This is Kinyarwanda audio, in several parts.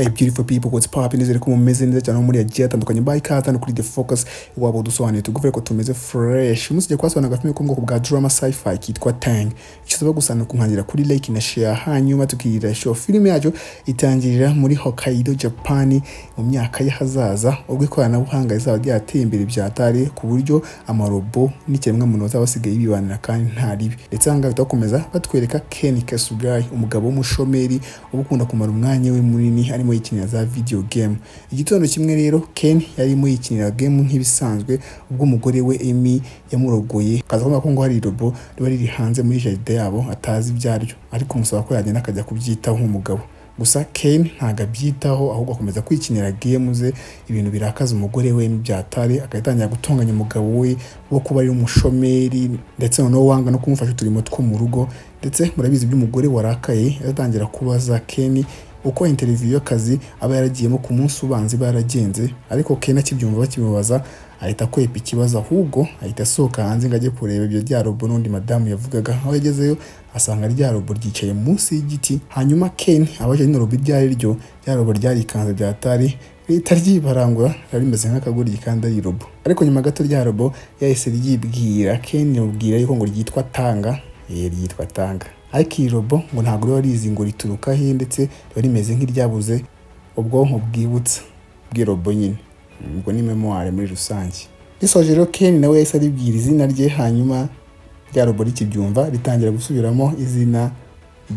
Hey beautiful people, what's poppin? Nizere ko mumeze neza cyane muri yagiye atandukanye. Bye ikaze hano kuri The Focus, waba udusobanuye tuguve ko tumeze fresh. Umunsi ugiye kubasobanurira agafilme ko mu bwoko bwa drama sci-fi kitwa Tang. Icyo usaba gusa ni ukunkangira kuri like na share, hanyuma tukirira show. Filime yacu itangirira muri Hokkaido, Japan, mu myaka y'ahazaza, ubwo ikoranabuhanga rizaba ryateye imbere byatari ku buryo amarobo n'ikiremwamuntu bazaba basigaye bibanira kandi nta ribi. Ndetse aha ngaha bahita bakomeza batwereka Ken Kasugai, umugabo w'umushomeri uba ukunda kumara umwanya we munini arimo yikinira za video game. Igitondo kimwe rero Ken yarimo yikinira game nk'ibisanzwe, ubwo umugore we Amy yamurogoye, akaza kuvuga ko ngo hari robo riba riri hanze muri jardin yabo atazi ibyaryo, ariko umusaba ko yagenda akajya kubyitaho nk'umugabo. Gusa Ken ntabwo abyitaho, ahubwo akomeza kwikinira game ze, ibintu birakaza umugore we byatari, agahita atangira gutonganya umugabo we wo kuba ari umushomeri, ndetse noneho wanga no kumufasha uturimo two mu rugo. Ndetse murabizi by'umugore warakaye, atangira kubaza Ken uko interview y'akazi aba yaragiyemo ku munsi ubanza iba yaragenze. Ariko Ken akibyumva bakimubaza, ahita akwepa ikibazo, ahubwo ahita asohoka hanze ngo ajye kureba ibyo rya robo n'undi madamu yavugaga. Aho yagezeyo asanga rya robo ryicaye munsi y'igiti. Hanyuma Ken abaje rino robo iryo ari ryo, rya robo ryarikanze byatari, rihita ryibarangura, riba rimeze nk'akagoryi kandi ari robo. Ariko nyuma gato rya robo yahise ryibwira Ken, rimubwira yuko ngo ryitwa Tanga. Ryitwa Tanga, ariko iyi robo ngo ntabwo riba rizi ngo rituruka he, ndetse riba rimeze nk'iryabuze ubwonko bwibutsa bw'irobo nyine, ubwo ni mémoire muri rusange. Risoje rero, Ken nawe yahise aribwira izina rye, hanyuma rya robo rikibyumva ritangira gusubiramo izina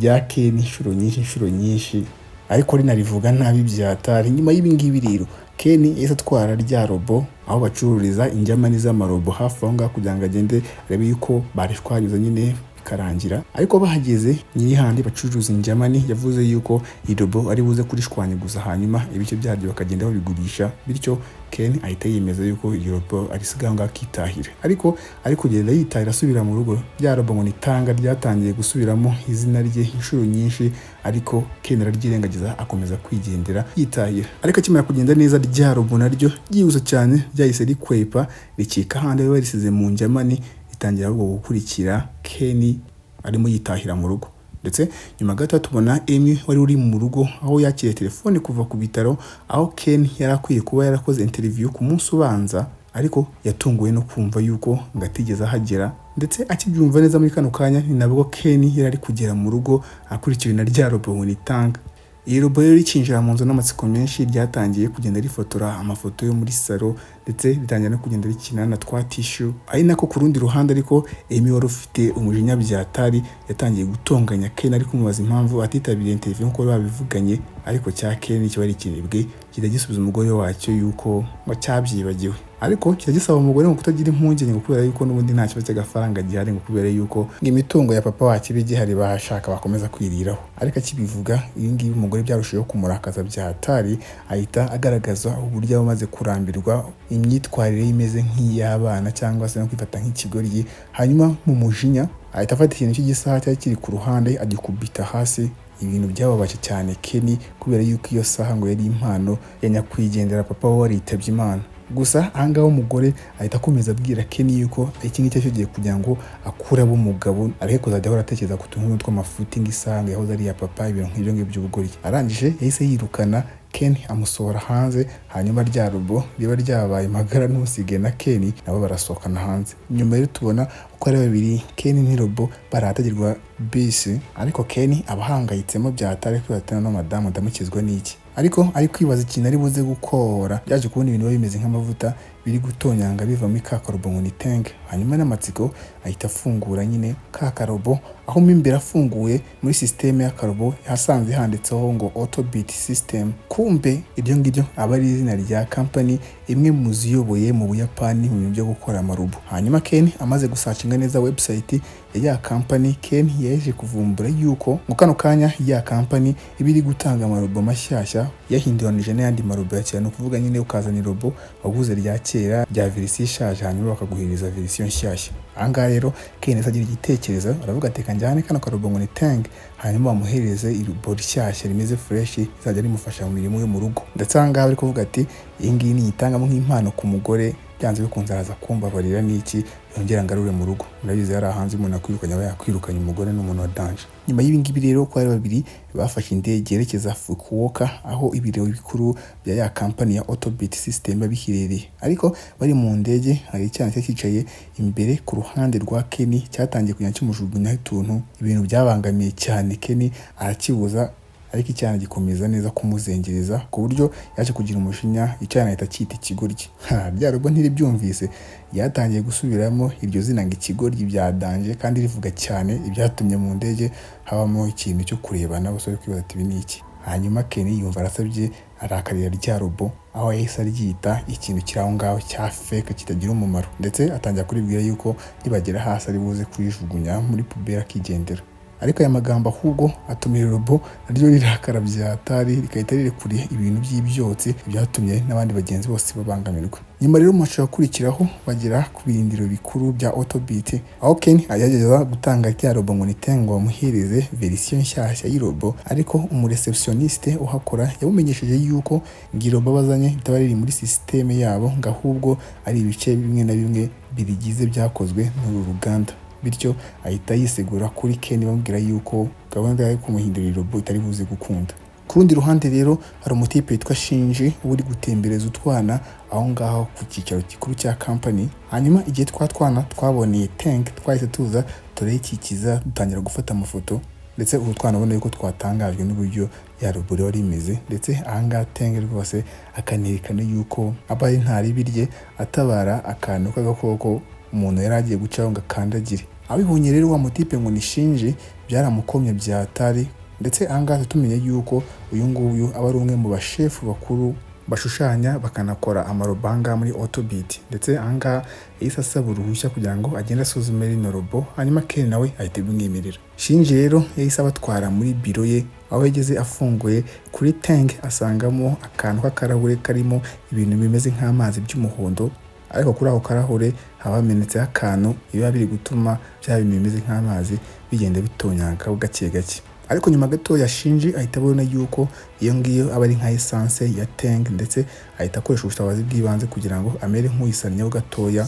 rya Ken inshuro nyinshi, inshuro nyinshi, ariko rinarivuga nabi byatari. Nyuma y'ibi ngibi rero Ken yahise atwara rya robo aho bacururiza injyamani z'amarobo hafi aho ngaho, kugira ngo agende arebe yuko barishwanyuza nyine bikarangira. Ariko bahageze, nyiri handi bacuruza injyamani yavuze yuko irobo ari buze kurishwanyaguza, hanyuma ibice byaryo bakagenda babigurisha. Bityo Ken ahita yemeza yuko iryo robo arisiga aho ngaho akitahira. Ariko ari kugenda yitahira asubira mu rugo, rya robo ngo nitanga ryatangiye gusubiramo izina rye inshuro nyinshi, ariko Ken araryirengagiza akomeza kwigendera yitahira. Ariko akimara kugenda neza, rya robo naryo ryihuse cyane ryahise rikwepa, rikika ahandi bari barisize mu njyamani, ritangira ahubwo gukurikira Ken arimo yitahira mu rugo. Ndetse nyuma gato tubona Amy wari uri mu rugo, aho yakiriye telefone kuva ku bitaro aho Ken yari akwiye kuba yarakoze interview ku munsi ubanza, ariko yatunguwe no kumva yuko ngo atigeze ahagera. Ndetse akibyumva neza muri kano kanya, ni nabwo Ken yari ari kugera mu rugo akurikiwe na rya robo ngo nitanga. Iyi robo rero ikinjira mu nzu n'amatsiko menshi, ryatangiye kugenda rifotora amafoto yo muri salo, ndetse ritangira no kugenda rikina na twa tissue. Ari nako ku rundi ruhande ariko Amy wari ufite umujinya byatari yatangiye gutonganya Ken, ari kumubaza impamvu atitabiriye interview nk'uko babivuganye. Ariko cya Ken kiba ari ikinebwe, kijya gisubiza umugore wacyo yuko ngo cyabyibagiwe, ariko kijya gisaba umugore ngo kutagira impungenge, ngo kubera yuko n'ubundi nta kibazo cy'agafaranga gihari, ngo kubera yuko imitungo ya papa wacyo iba igihari, bahashaka bakomeza kwiriraho. Ariko akibivuga ibi ngibi, umugore byarushijeho kumurakaza bya hatari, ahita agaragaza uburyo aba amaze kurambirwa imyitwarire ye imeze nk'iy'abana cyangwa se no kwifata nk'ikigoryi. Hanyuma mu mujinya ahita afata ikintu cy'igisaha cyari kiri ku ruhande, agikubita hasi, ibintu byababaje cyane Kenny, kubera yuko iyo saha ngo yari impano ya nyakwigendera papa we waritabye Imana. Gusa ahangaha umugore ahita akomeza abwira Kenny yuko iki ngiki aricyo gihe kugira ngo akure abe umugabo, areke kuzajya ahora atekereza ku tuntu tw'amafuti, nk'isaha ngo yahoze ari iya papa, ibintu nk'ibyo ngibyo by'ubugoryi. Arangije yahise yirukana Ken, amusohora hanze. Hanyuma rya robo riba ryabaye magara ntusige na Ken nabo barasohokana hanze. Nyuma rero tubona uko ari babiri, Ken n'irobo, barahategerwa bisi, ariko Ken aba ahangayitsemo byatari kubera no madamu ndamukizwa n'iki, ariko ari kwibaza ikintu ari buze gukora. Byaje kubona ibintu biba bimeze nk'amavuta biri gutonyanga biva muri ka karobo ngo ni Tank. Hanyuma n'amatsiko ahita afungura nyine ka karobo, aho mo imbere afunguye muri sisiteme y'akarobo yasanze handitseho ngo Autobit System. Kumbe iryo ngiryo aba ari izina rya kampani imwe mu ziyoboye mu Buyapani mu bintu byo gukora amarobo. Hanyuma Ken amaze gusearchinga neza website ya ya kampani, Ken yaje kuvumbura yuko mu kano kanya ya kampani iba iri gutanga amarobo mashyashya yahinduranije n'ayandi marobo ya kera. Ni ukuvuga nyine ukazana irobo waguze rya kera rya verisiyo ishaje, hanyuma bakaguhereza verisiyo nshyashya. Ahangaha rero Ken agira igitekerezo, aravuga ati: "Njyane kano karobo ngo ni Tank, hanyuma bamuhereze irobo rishyashya rimeze fresh rizajya rimufasha mu mirimo yo mu rugo." Ndetse ahangaha bari kuvuga ati: "Iyi ngiyi niyitangamo nk'impano ku mugore." Byanze bikunze araza kumbabarira n'iki, yongera ngarure mu rugo. Murabizi, yari hanze, umuntu akwirukanye aba yakwirukanye, umugore n'umuntu wa danger. Nyuma y'ibi ngibi rero, uko ari babiri bafashe indege yerekeza Fukuoka, aho ibiro bikuru bya ya kampani ya Autobit System biba biherereye. Ariko bari mu ndege, hari icyana cyari cyicaye imbere ku ruhande rwa Kenny, cyatangiye kugenda kimujugunyaho utuntu, ibintu byabangamiye cyane. Kenny arakibuza, ariko icyana gikomeza neza kumuzengereza, ku buryo yaje kugira umujinya, icyana ahita cyita ikigoryi. Ha, rya robo ntiribyumvise, ryatangiye gusubiramo iryo zina ngo ikigoryi bya danger, kandi rivuga cyane, ibyatumye mu ndege habamo ikintu cyo kurebana, bose bari kwibaza ati: "Ibi ni iki?" Hanyuma Kenny yumva arasabye, arakarira rya robo, aho yahise aryita ikintu kiri aho ngaho cya fake kitagira umumaro, ndetse atangira kuribwira yuko nibagera hasi ari buze kurijugunya muri poubelle akigendera. Ariko aya magambo ahubwo atuma iri robo naryo rirakara byatari, rigahita rirekura ibintu by'ibyotsi, byatumye n'abandi bagenzi bose babangamirwa. Nyuma rero, mu mashusho akurikiraho, bagera ku birindiro bikuru bya Autobit, aho Ken agerageza gutanga rya robo ngo ni ngo bamuhereze verisiyo nshyashya y'irobo. Ariko umureceptionniste uhakora yamumenyesheje yuko ngo irobo bazanye ritaba riri muri sisiteme yabo, ngo ahubwo ari ibice bimwe na bimwe birigize byakozwe n'uru ruganda. Bityo ahita yisegura kuri Ken, bamubwira yuko gahunda yo kumuhindurira robo itari buze gukunda. Ku rundi ruhande rero, hari umutipe witwa Shinji uba uri gutembereza utwana aho ngaho ku cyicaro gikuru cya kampani. Hanyuma igihe twa twana twaboneye tank, twahise tuza turayikikiza, dutangira gufata amafoto. Ndetse ubu twana ubona yuko twatangajwe n'uburyo ya robo yari imeze. Ndetse ahangaha Tank rwose akanerekana yuko aba ari nta ribi rye, atabara akantu k'agakoko umuntu yari agiye gucaho ngo akandagire. Abibonye rero, wa mutipe ngo ni Shinji, byaramukomye byatari. Ndetse ahangaha tumenye yuko uyu nguyu aba ari umwe mu bashefu bakuru bashushanya bakanakora amarobo ahangaha muri Autobit. Ndetse ahangaha yahise asaba uruhushya kugira ngo agende asuzume rino robo, hanyuma Ken nawe ahita abimwemerera. Shinji rero yahise abatwara muri biro ye, aho yageze afunguye kuri tank asangamo akantu k'akarahure karimo ibintu bimeze nk'amazi by'umuhondo. Ariko kuri ako karahure haba hamenetseho akantu biba biri gutuma bya bintu bimeze nk'amazi bigenda bitonyanga gake gake. Ariko nyuma gato ya Shinji ahita abona yuko iyo ngiyo aba ari nka essence ya tank, ndetse ahita akoresha ubutabazi bw'ibanze kugira ngo amere nk'uyisannyeho gatoya.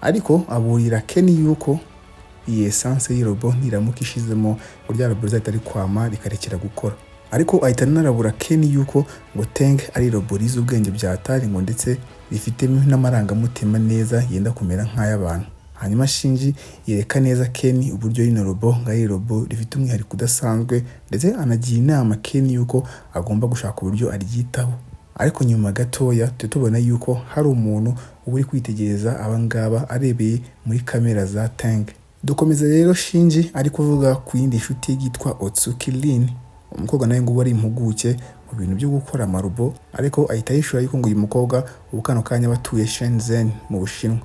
Ariko aburira Ken yuko iyi essence y'irobo niramuka ishizemo, ngo rya robo rizahita rikwama rikarekera gukora. Ariko ahita anarabura Ken yuko ngo Tank ari robo rizi ubwenge bya atari, ngo ndetse rifite n'amarangamutima neza yenda kumera nk'ay'abantu. Hanyuma Shinji yereka neza Ken uburyo rino robo ngo ari robo rifite umwihariko udasanzwe, ndetse anagira inama Ken yuko agomba gushaka uburyo aryitaho. Ariko nyuma gatoya tujya tubona yuko hari umuntu uba uri kwitegereza abangaba arebeye muri kamera za Tank. Dukomeza rero, Shinji ari kuvuga ku yindi nshuti yitwa Otsuki Rin, umukobwa nawe ngo uba ari impuguke mu bintu byo gukora amarobo. Ariko ahita yishura yuko ngo uyu mukobwa ubu kano kanya batuye Shenzhen mu Bushinwa.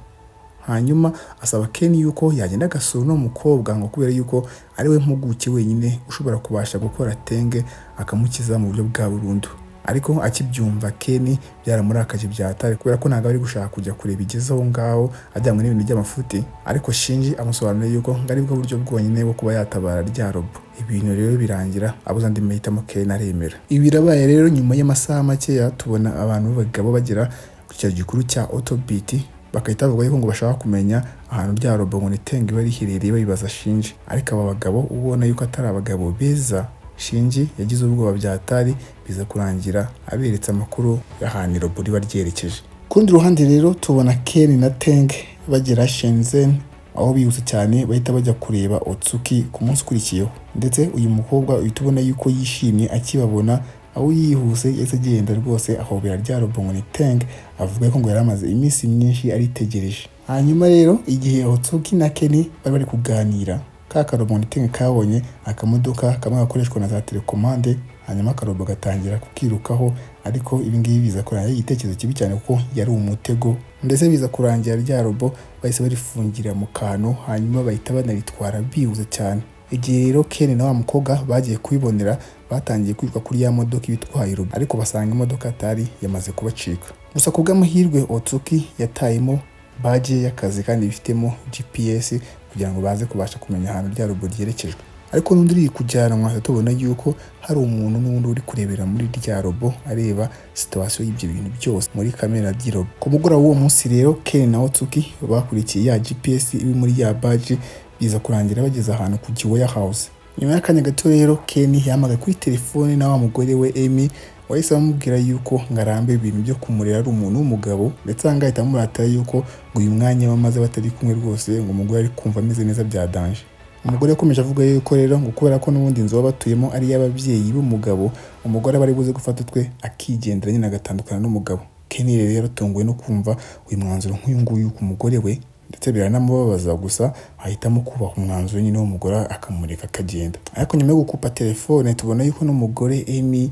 Hanyuma asaba Ken yuko yagenda agasura uno mukobwa, ngo kubera yuko ari we mpuguke wenyine ushobora kubasha gukora Tank akamukiza mu buryo bwa burundu. Ariko akibyumva, Ken byaramurakaje byatari, kubera ko ntabwo ari gushaka kujya kureba igeze aho ngaho ajyanywe n'ibintu by'amafuti. Ariko Shinji amusobanuriye yuko ngo aribwo buryo bwonyine bwo kuba yatabara rya robo. Ibintu rero birangira abuze andi mahitamo, Ken aremera. Ibi birabaye rero, nyuma y'amasaha makeya tubona abantu b'abagabo bagera ku cyicaro gikuru cya Autobit, bagahita bavuga yuko ngo bashaka kumenya ahantu rya robo ngo ni Tank iba riherereye, babibaza Shinji. Ariko aba bagabo ubona yuko atari abagabo beza. Shinji yagize ubwoba byatari, biza kurangira aberetse amakuru y'ahantu irobo riba ryerekeje. Ku rundi ruhande rero, tubona Ken na Tank bagera Shenzhen, aho bihuse cyane bahita bajya kureba Otsuki ku munsi ukurikiyeho. Ndetse uyu mukobwa uhita ubona yuko yishimye akibabona, aho yihuse yahise agenda rwose ahobera rya robo ngo ni Tank, avuga ko ngo yari amaze iminsi myinshi aritegereje. Hanyuma rero, igihe Otsuki na Ken bari bari kuganira, ka karobo ngo ni Tank kabonye akamodoka kamwe gakoreshwa na za telekomande, hanyuma akarobo gatangira kukirukaho. Ariko ibi ngibi biza kurangira igitekerezo kibi cyane, kuko yari umutego. Ndetse biza kurangira rya robo bahise barifungira mu kantu, hanyuma bahita banaritwara bihuse cyane. Igihe rero Ken na wa mukobwa bagiye kubibonera, batangiye kwiruka kuri ya modoka ibitwaye robo, ariko basanga imodoka atari yamaze kubacika. Gusa ku bw'amahirwe, Otsuki yatayemo badge y'akazi kandi bifitemo GPS, kugira ngo baze kubasha kumenya ahantu rya robo ryerekejwe. Ariko n'undi uri kujyanwa, tubona yuko hari umuntu n'undi uri kurebera muri rya robo, areba situation y'ibyo bintu byose muri kamera ry'irobo. Ku mugoroba w'uwo munsi rero, Ken na Otsuki bakurikiye ya GPS iri muri ya badge, biza kurangira bageze ahantu ku ki warehouse. Nyuma y'akanya gato rero, Ken yahamagaye kuri telefone na wa mugore we Amy, wahise amubwira yuko ngarambe ibintu byo kumurera ari umuntu w'umugabo, ndetse aha ngaha ahita amuratira yuko ngo uyu mwanya bamaze batari kumwe rwose, ngo umugore ari kumva ameze neza bya danger. Umugore yakomeje avuga yuko rero ngo kubera ko n'ubundi inzu baba batuyemo ari iy'ababyeyi b'umugabo, umugore aba ari buze gufata utwe akigendera nyine, agatandukana n'umugabo. Ken rero yaratunguwe no kumva uyu mwanzuro nk'uyu nguyu ku mugore we, ndetse biranamubabaza, gusa ahitamo kubaha umwanzuro nyine w'umugore, akamureka akagenda. Ariko nyuma yo gukupa telefone, tubona yuko n'umugore Amy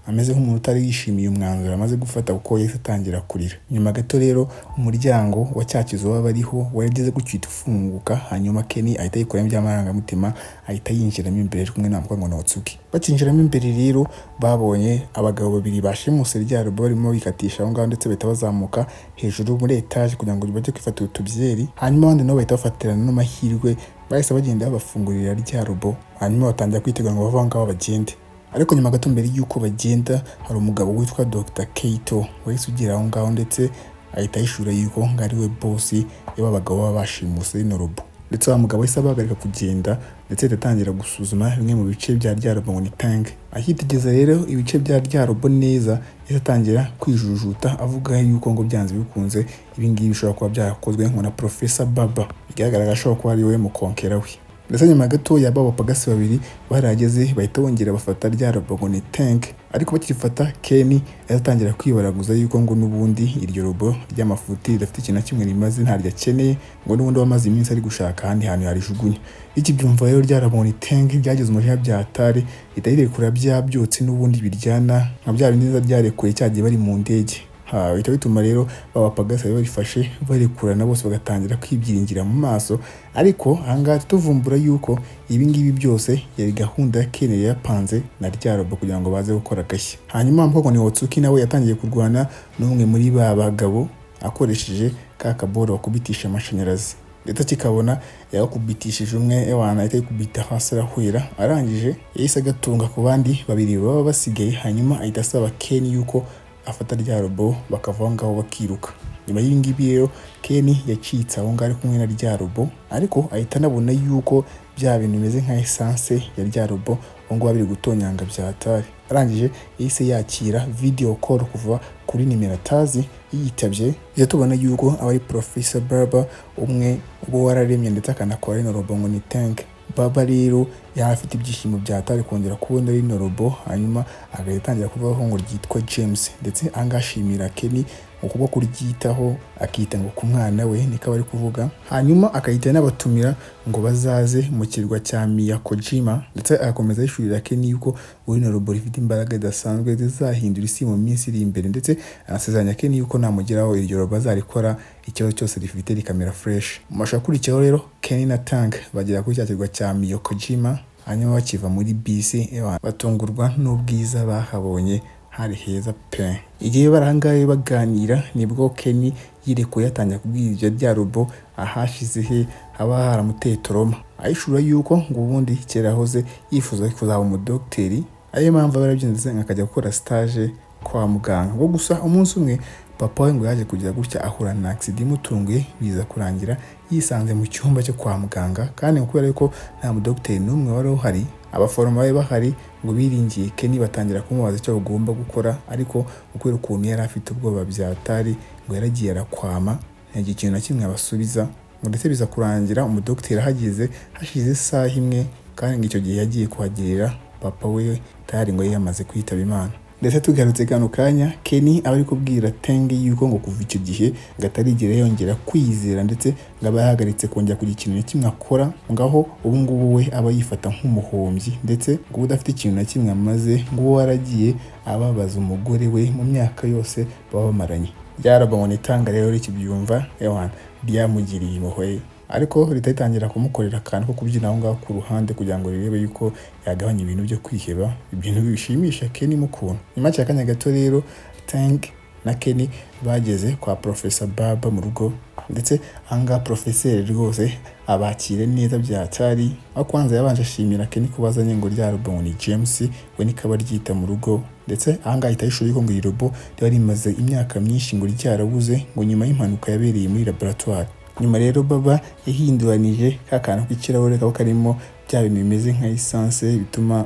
ameze nk'umuntu utari yishimiye umwanzuro amaze gufata, kuko yahise atangira kurira. Nyuma gato rero, umuryango wa cya kizu baba bariho wageze gutyo ufunguka, hanyuma Ken ahita yikuramo iby'amarangamutima, ahita yinjiramo imbere ari kumwe na mukobwa ngo Otsuki. Bakinjiramo imbere rero, babonye abagabo babiri bashimuse rya robo barimo bikatisha aho ngaho, ndetse bahita bazamuka hejuru muri etaje kugira ngo bajye kwifatira utubyeri. Hanyuma abandi nabo bahita bafatirana n'amahirwe, bahise bagenda babafungurira rya robo, hanyuma batangira kwitegura ngo bave aho ngaho bagende. Ariko nyuma gato mbere y'uko bagenda, hari umugabo witwa Dr Keito wahise ugera aho ngaho, ndetse ahita yishura yuko ngo ari we boss y'aba bagabo baba bashimuse rino robo. Ndetse wa mugabo wahise abahagarika kugenda, ndetse ahita atangira gusuzuma bimwe mu bice bya rya robo ngo ni Tank. Akitegereza rero ibice bya rya robo neza, yahise atangira kwijujuta avuga yuko ngo byanze bikunze ibi ngibi bishobora kuba byarakozwe ngo na Professor Baba, bigaragara ko ashobora kuba ari we mukonkera we. Ndetse nyuma gato ya ba bapagasi babiri barageze, bahita bongera bafata rya robo ngo ni Tank. Ariko bakirifata, Ken yahise atangira kwibaraguza yuko ngo n'ubundi iryo robo ry'amafuti ridafite ikintu na kimwe rimaze, ntaryo akeneye, ngo n'ubundi wamaze iminsi ari gushaka ahandi hantu yarijugunya. Ikibyumva rero, rya robo ngo ni Tank byageze umujinya byatari, rihita rirekura bya byotsi n'ubundi biryana nka bya bindi byarekuye cyagiye bari mu ndege. Ha, bihita bituma rero ba bapagasi bari barifashe barekurana, bose bagatangira kwibyiringira mu maso. Ariko ahangaha tuvumbura yuko ibi ngibi byose yari gahunda ya Ken yari yapanze na rya robo kugira ngo baze gukora agashya. Hanyuma mukobwa ni Otsuki nawe yatangiye kurwana n'umwe muri ba bagabo akoresheje ka kaboro bakubitisha amashanyarazi, ndetse kikabona yagakubitishije umwe, ewana ahita yikubita hasi arahwera. Arangije yahise agatunga ku bandi babiri baba basigaye, hanyuma ahita asaba Ken yuko afata rya robo bakava aho ngaho bakiruka. Nyuma y'ibi ngibi rero, Ken yacitse aho ngaho ari kumwe na rya robo, ariko ahita anabona yuko bya bintu bimeze nka essence ya rya robo aho ngaho biri gutonyanga bya hatari. Arangije yahise yakira video call kuva kuri nimero atazi. Yitabye, iyo tubona yuko aba ari Professor Baba, umwe uba wararemye ndetse akanakora rino robo ngo ni Tank. Baba rero yari afite ibyishimo bya hatari kongera kubona rino robo, hanyuma agahita atangira kuvuga ko ngo ryitwa James, ndetse ahangaha ashimira Kenny mu kubwo kuryitaho, akita ngo ku mwana we, niko aba ari kuvuga. Hanyuma akahita anabatumira ngo bazaze mu kirwa cya Miyakojima, ndetse agakomeza yishurira Kenny yuko rino robo rifite imbaraga zidasanzwe zizahindura isi mu minsi iri imbere, ndetse anasezeranya Kenny yuko namugeraho iryo robo azarikora ikibazo cyose rifite rikamera fresh. Mu mashusho akurikiyeho rero, Kenny na Tank bagera kuri cya kirwa cya Miyakojima, hanyuma bakiva muri bisi batungurwa n'ubwiza bahabonye, hari heza pe. Igihe bari ahangaha baganira, nibwo Kenny yirekuye atangira kubwira ibyo rya robo ahashize he haba haramuteye trauma, ahishura yuko ngo ubundi kera yahoze yifuza kuzaba umudogiteri, ariyo mpamvu aba yarabyize akajya gukora stage kwa muganga. Ngo gusa umunsi umwe papa we ngo yaje kugira gutya ahura na accident imutunguye, biza kurangira yisanze mu cyumba cyo kwa muganga, kandi kubera yuko nta mudogiteri n'umwe wari uhari, abaforomo bari bahari ngo biringiye Kenny, batangira kumubaza icyo bagomba gukora. Ariko kubera ukuntu yari afite ubwoba byatari, ngo yaragiye arakwama, ntiyagira ikintu na kimwe abasubiza. Ngo ndetse biza kurangira umudogiteri ahageze hashize isaha imwe, kandi ngo icyo gihe yagiye kuhagirira papa we tayari ngo yari yamaze kwitaba Imana. Ndetse tugarutse kano kanya, Kenny aba ari kubwira Tenge yuko ngo kuva icyo gihe ngo atarigera yongera kwizera, ndetse ngo aba yahagaritse kongera kugira ikintu na kimwe akora, ngaho ubu ngubu we aba yifata nk'umuhombyi, ndetse ngo uba udafite ikintu na kimwe amaze, ngo uwo waragiye ababaza umugore we mu myaka yose baba bamaranye. Ryarabonye itanga rero rikibyumva, ewana ryamugiriye impuhwe, ariko rihita ritangira kumukorera akantu ko kubyina aho ngaho ku ruhande kugira ngo rirebe yuko yagabanya ibintu byo kwiheba, ibintu bishimisha Kenny mukuntu. Nyuma y'akanya gato rero, Tank na Kenny bageze kwa Professor Baba mu rugo. Ndetse ahangaha porofeseri rwose abakire neza bya cyari, aho kwanza yabanje ashimira Kenny ko bazanye ngo rya robo ngo ni James, we nikaba ryita mu rugo. Ndetse ahangaha ahita ahishura yuko ngo iyi robo riba rimaze imyaka myinshi ngo ryarabuze, ngo nyuma y'impanuka yabereye muri laboratoire. Nyuma rero Baba yahinduranije ka kantu k'ikirahure kaba karimo bya bintu bimeze nka essence bituma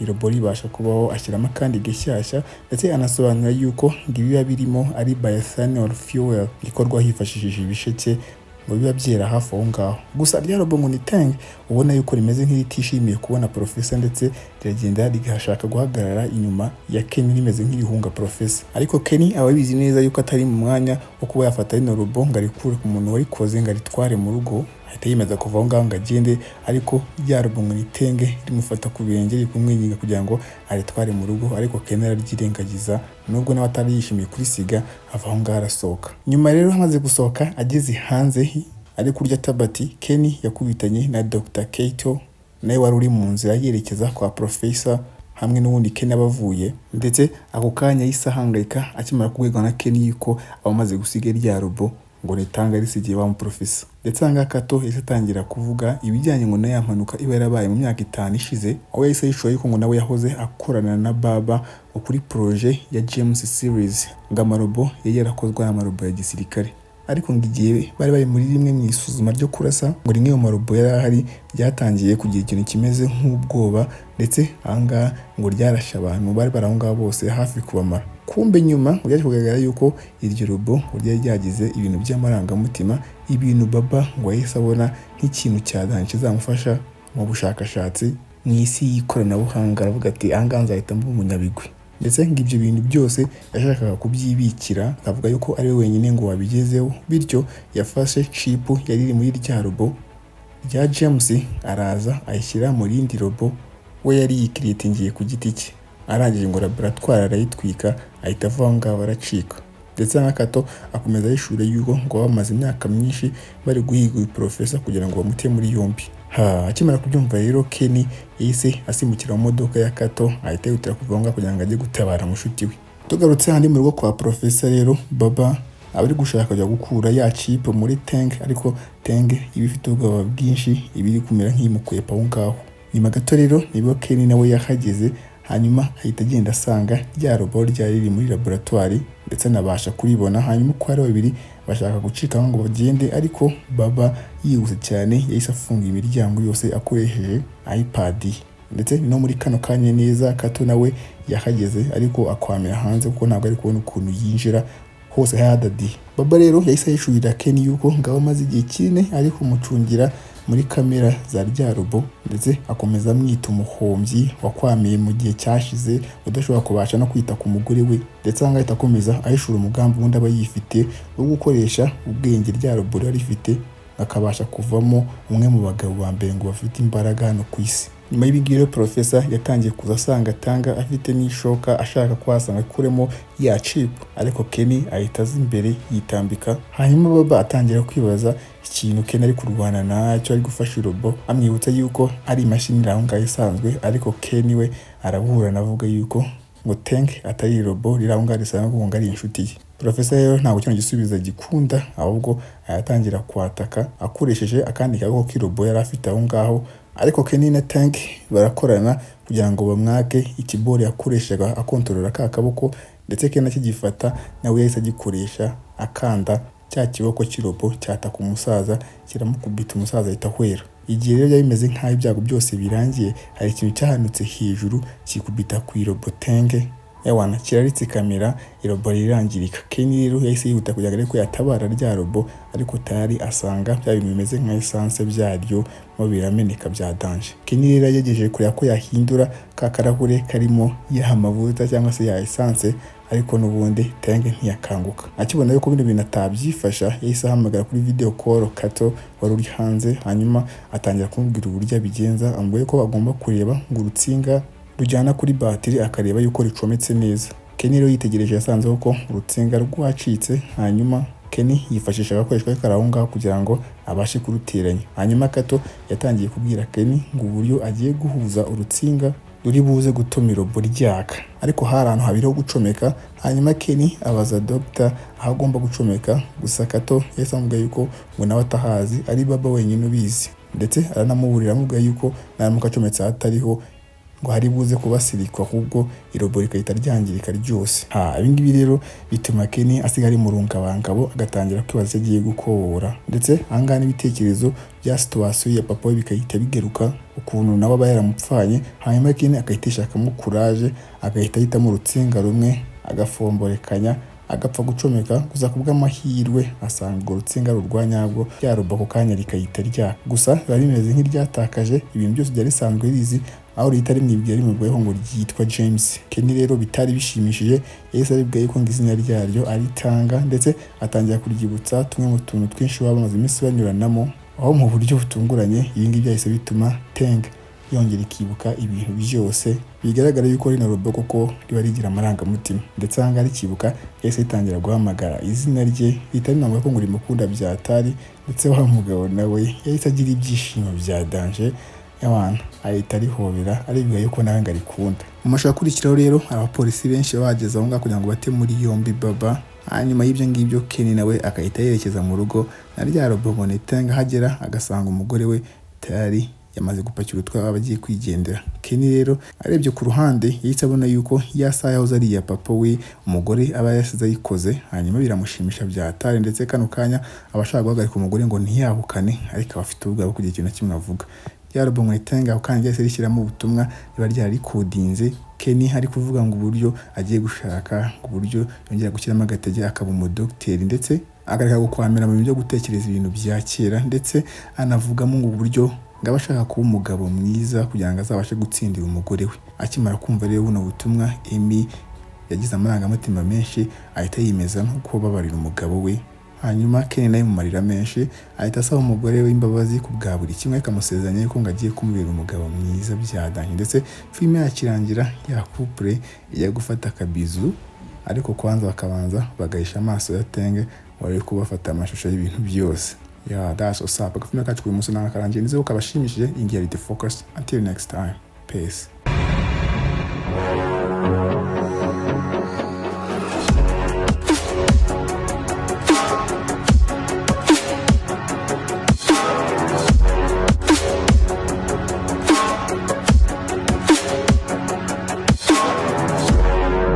irobo ribasha kubaho, ashyiramo akandi gashyashya. Ndetse anasobanura yuko ngo ibiba birimo ari bioethanol fuel ikorwa hifashishije ibisheke ngo biba byera hafi aho ngaho. Gusa rya robo ngo ni Tank, ubona yuko rimeze nk'iritishimiye kubona profesa, ndetse riragenda rigashaka guhagarara inyuma ya Kenny rimeze nk'irihunga profesa. Ariko Kenny aba abizi neza yuko atari mu mwanya wo kuba yafata rino robo ngo arikure ku muntu warikoze ngo aritware mu rugo. Ahita yemeza kuva aho ngaho ngo agende, ariko rya robo ngo ni Tank rimufata ku birenge riri kumwinginga kugira ngo aritware mu rugo, ariko Kenny araryirengagiza nubwo nawe atari yishimiye kurisiga. Ava aho ngaho arasohoka. Nyuma rero amaze gusohoka, ageze hanze ari kurya tabati, Kenny yakubitanye na Dr. Kato, nawe wari uri mu nzira yerekeza kwa professor hamwe n'ubundi Kenny aba avuye. Ndetse ako kanya yahise ahangayika akimara kubwirwa na Kenny yuko abamaze gusiga rya robo ngo ritanga risigiye wa muprofesa. Ndetse aha ngaha Kato yahise atangira kuvuga ibijyanye ngo na ya mpanuka iba yarabaye mu myaka 5 ishize, aho yahise yishuye yuko ngo nawe yahoze akorana na Baba ngo kuri projet ya James series, ngo amarobo yari yarakozwe n'amarobo ya gisirikare, ariko ngo igihe bari bari muri rimwe mu isuzuma ryo kurasa, ngo rimwe mu marobo yari ahari ryatangiye kugira ikintu kimeze nk'ubwoba. Ndetse aha ngaha ngo ryarashe abantu bari bari aho ngaho bose hafi kubamara. Kumbe nyuma ngo byaje kugaragara yuko iryo robo ngo ryari ryagize ibintu by'amarangamutima, ibintu Baba ngo yahise abona nk'ikintu cya danger kizamufasha mu bushakashatsi mu isi y'ikoranabuhanga. Aravuga ati: "Aha ngaha nzahita mba umunyabigwi." Ndetse ngo ibyo bintu byose yashakaga kubyibikira, akavuga yuko ari we wenyine ngo wabigezeho. Bityo yafashe chip yari iri muri rya robo rya James, araza ayishyira mu rindi robo we yari yikiritingiye ku giti cye. Arangije ngo laboratwari arayitwika, ahita ava aho ngaho aracika. Ndetse na Kato akomeza yishura yuko ngo bamaze imyaka myinshi bari guhiga uyu porofesa kugira ngo bamute muri yombi. Ha, akimara kubyumva rero, Kenny yahise asimbukira mu modoka ya Kato, ahita yihutira kuva aho ngaho kugira ngo ajye gutabara mushuti we. Tugarutse handi mu rugo kwa porofesa rero, Baba aba ari gushaka kujya gukura ya chip muri Tank, ariko Tank iba ifite ubwoba bwinshi, iba iri kumera nk'imukwepa aho ngaho. Nyuma gato rero nibwo Kenny nawe yahageze, hanyuma ahita agenda asanga rya robo ryari riri muri laboratwari, ndetse anabasha kuribona. Hanyuma uko ari babiri bashaka gucika ngo bagende, ariko Baba yihuse cyane yahise afunga imiryango yose akoresheje iPad ye. Ndetse no muri kano kanya neza Kato nawe yahageze, ariko akwamira hanze kuko ntabwo ari kubona ukuntu yinjira, hose hadadiye. Baba rero yahise yishurira Kenny yuko ngabo amaze igihe kinini ari kumucungira muri kamera za rya robo, ndetse akomeza amwita umuhombyi wakwamiye mu gihe cyashize, udashobora kubasha no kwita ku mugore we. Ndetse aha ngaha ahita akomeza ahishura umugambi ubundi aba yifite wo gukoresha ubwenge rya robo riba rifite, akabasha kuvamo umwe mu bagabo ba mbere ngo bafite imbaraga hano ku isi. Nyuma y'ibingibi rero, porofesa yatangiye kuza asanga Tanga afite n'ishoka, ashaka kuhasanga akuremo ya chip, ariko Kenny ahita aza imbere yitambika. Hanyuma Baba atangira kwibaza ikintu Kenny ari kurwana nacyo, ari gufasha irobo, amwibutsa yuko ari imashini iri aho ngaho isanzwe. Ariko Kenny we araburana, avuga yuko ngo Tank atari robo riri aho ngaho risanzwe, ngo ari inshuti ye. Porofesa rero ntabwo kino gisubizo agikunda, ahubwo aratangira kwataka akoresheje akandi kaboko k'irobo yari afite aho ngaho. Ariko Kenny na Tank barakorana kugira ngo bamwake ikibori yakoreshaga akontorora ka kaboko. Ndetse Kenny akigifata nawe yahise agikoresha akanda cya kiboko cy'irobo, cyataka umusaza, kiramukubita, umusaza ahita ahwera. Igihe rero byari bimeze nk'aho ibyago byose birangiye, hari ikintu cyahanutse hejuru kikubita ku irobo Tank, yawana kiraritse kamera, irobo rirangirika. Kenny rero yahise yihuta kugira ngo arebe ko yatabara rya robo, ariko tayari asanga bya bintu bimeze nka essence byaryo mo birameneka bya danger. Kenny rero yagerageje kureba ko yahindura ka karahure karimo ya mavuta cyangwa se ya essence, ariko n'ubundi Tank ntiyakanguka. Akibona yuko bino bintu atabyifasha, yahise ahamagara kuri video call Kato wari uri hanze, hanyuma atangira kumubwira uburyo abigenza. Amubwiye ko agomba kureba ngo urutsinga rujyana kuri batiri, akareba yuko ricometse neza. Kenny rero yitegereje yasanze ko urutsinga rwacitse. Hanyuma Kenny yifashisha agakoresho ke kari aho ngaho kugira ngo abashe kuruteranya. Hanyuma Kato yatangiye kubwira Kenny ngo uburyo agiye guhuza urutsinga ruri buze gutuma irobo ryaka, ariko hari ahantu habiri ho gucomeka. Hanyuma Kenny abaza Dr aho agomba gucomeka, gusa Kato yahise amubwira yuko ngo nawe atahazi, ari Baba wenyine ubizi, ndetse aranamuburira amubwira yuko naramuka acometse ahatariho ngo hari buze kubasirikwa, ahubwo irobo rikahita ryangirika ryose. Ha, ibingibi rero bituma Kenny asiga ari mu rungabangabo, agatangira kwibaza icyo agiye gukora, ndetse ahangaha n'ibitekerezo bya situation ya papa we bigahita bigaruka, ukuntu nawe aba yaramupfanye. Hanyuma Kenny agahita yishakamo courage, agahita ahitamo urutsinga rumwe, agafomborekanya, agapfa gucomeka. Gusa ku bw'amahirwe asanga urwo rutsinga ari urwa nyarwo, rya robo ako kanya rikahita ryaka, gusa biba bimeze nk'iryatakaje ibintu byose byari risanzwe rizi, aho rihita rimwibwira, rimubwiyeho ngo ryitwa James. Kenny rero bitari bishimishije, yahise aribwira yuko ngo izina ryaryo ari Tanga, ndetse atangira kuryibutsa tumwe mu tuntu twinshi baba bamaze iminsi banyuranamo, aho mu buryo butunguranye ibi ngibi byahise bituma Teng yongera ikibuka ibintu byose. Bigaragara yuko rino robo koko riba rigira amarangamutima, ndetse aha ngaha rikibuka yahise ritangira guhamagara izina rye, rihita rinamubwira ko ngo rimukunda byatari, ndetse wa mugabo nawe yahise agira ibyishimo bya danger y'abantu, ahita arihobera, aribwira yuko nawe ngo arikunda. Mu mashusho akurikiraho rero, abapolisi benshi baba bageze aho ngaho kugira ngo bate muri yombi Baba. Hanyuma y'ibyo ngibyo Kenny nawe agahita yerekeza mu rugo na rya robo ngo ni Teng. Ahagera agasanga umugore we tayari yamaze gupakira utwabo, agiye kwigendera. Kenny rero arebye ku ruhande yahise abona yuko ya saha yahoze ari iya papa we, umugore aba yasize ayikoze, hanyuma biramushimisha byatari, ndetse kano kanya aba ashaka guhagarika umugore ngo ntiyahukane, ariko aba afite ubwoba bwo kugira ikintu na kimwe avuga. Rya robo ngo ni Teng ako kanya ryahise rishyiramo ubutumwa riba ryarikodinze Kenny ari kuvuga ngo uburyo agiye gushaka, uburyo yongera gushyiramo agatege akaba umudogiteri, ndetse agareka gukwamira mu bintu byo gutekereza ibintu bya kera, ndetse anavugamo ngo uburyo ngo aba ashaka kuba umugabo mwiza kugira ngo azabashe gutsindira umugore we. Akimara kumva rero buno butumwa, Amy yagize amarangamutima menshi, ahita yiyemeza no kubabarira umugabo we. Hanyuma Ken nawe mu marira menshi ahita asaba umugore we imbabazi ku bwa buri kimwe, akamusezeranya yuko ngo agiye kumubera umugabo mwiza byadanye. Ndetse filime yakirangira, ya couple ijya gufata akabizu, ariko kwanza bakabanza bagahisha amaso ya Tenge wari kubafata amashusho y'ibintu byose. Yeah, that's what's up. Agafilime kacu uyu munsi nakarangiye, nizere ko kabashimishije. Ingiyi The Focus. Until next time, peace.